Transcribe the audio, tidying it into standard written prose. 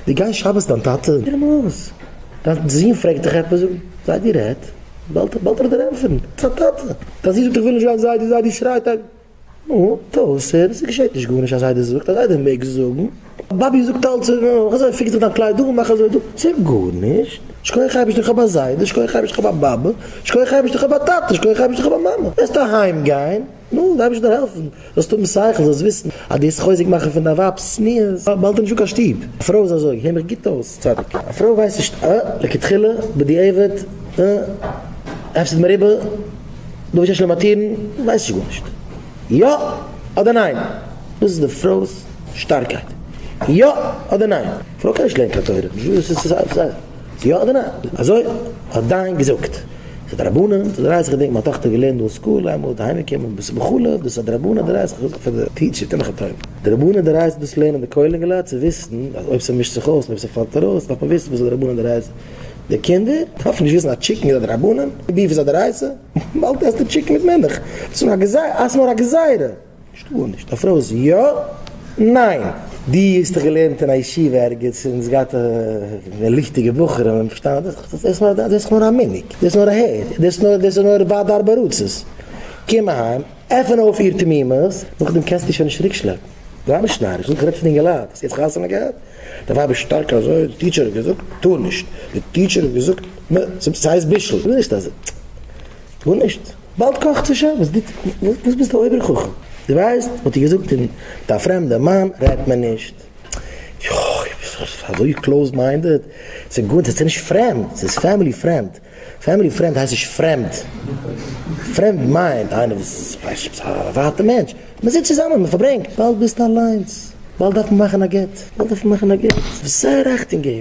דו גייסט שבת דיין טאטע? הער אים אויס, דיין זון פרעגט דיך עפעס, זאג, זיידי רעדט, באלד באלד וועט ער דיר ענטפערן, ס'איז א טאטע. דיין זון זאגט איך וויל נישט גיין זיידי, זיידי שרייט, נו, טויס ער, ס'געשעט נישט גארנישט א זיידע זאגט, א זיידע מעג זאגן. באבי זאגט אלץ, מאך אזוי, fix דיך דיין קלייד דא, מאך אזוי דא, ס'איז גארנישט, שכוח אייבערשטער איך האב א זיידע, שכוח אייבערשטער איך האב א באבע, שכוח אייבערשטער איך האב א טאטע, שכוח אייבערשטער איך האב א מאמע, וועסט אהיים גיין, נו, די אייבערשטער זאל העלפן, זאלסט האבן שכל, זאלסט וויסן אז דאס חוזק מאכן פון דיין ווייב'ס צניעות, באלד איז נישטא קיין שטוב, א פרוי איז אזוי, הער מיך גוט אויס, צדיק, א פרוי ווייסט נישט, אה, לכתחילה, בדיעבד, אה, הפסד מרובה, דבר שיש לו מתירין, ווייסט נישט גארנישט. יא אדער ניין? דאס איז די פרוי'ס שטארקייט. יא אדער ניין? פרוי קען נישט לערנען קיין תורה. יא אדער ניין? אזוי האט דיין געזאגט. ס'איז דרבנן, ס'איז דאורייתא, כ'געדענק מיין טאכטער האט געלערנט דא אין school, איינמאל איז אהיימגעקומען בשר בחלב, דאס איז א דרבנן דאורייתא, כ'האב געזאגט פאר די teacher, טו מיך א טובה. דרבנן דאורייתא דאס לערנען די כולל אינגעלייט צו וויסן אז אויב ס'מישט זיך אויס און אויב ס'פאלט ארויס דארף מען וויסן וואס איז דרבנן דאורייתא. די קינדער דארפן נישט וויסן אז chicken איז א דרבנן, beef איז א דאורייתא. באלד עסט ער chicken מיט מילך. דאס איז נאר א גזירה, אז נאר א גזירה. נישט גארנישט. א פרוי איז יא, ניין. דו האסט דיך געלערנט אין א ישיבה ערגעץ און האסט געהאט ליכטיגע בחורים און פארשטאנען דאס איז נאר א מנהג, דאס איז נאר אהער, דאס איז נאר ועד ארבע ארצות. קום אהיים, עפען אויף איר תמימות, נאכדעם קענסטו שוין נישט צוריקשלעפן. זיי נישט נאריש, זאג איך רעד פון אינגעלייט, האסט יעצט חתונה געהאט? די ווייב איז שטארק אזוי, די teacher האט געזאגט טאר נישט, די teacher האט געזאגט מ, ס'הייסט בישול, גארנישט אזוי, גארנישט, באלד קאכט זי שוין, וואס וואס ביסטו אויבער חכם, דו ווייסט, מ'האט איר געזאגט און מיט א פרעמדע מאן רעדט מען נישט, יוי, אזוי close minded, ס'איז גארנישט, ס'איז נישט פרעמד, ס'איז family friend. Family friend הייסט נישט פרעמד. פרעמד מיינט איינער וואס איז א ווייטע מענטש. מען זיצט צוזאמען, מען פארברענגט. באלד ביסטו אליינס. באלד דארף מען מאכן א גט. באלד דארף מען מאכן א גט. זייער אכטונג געבן.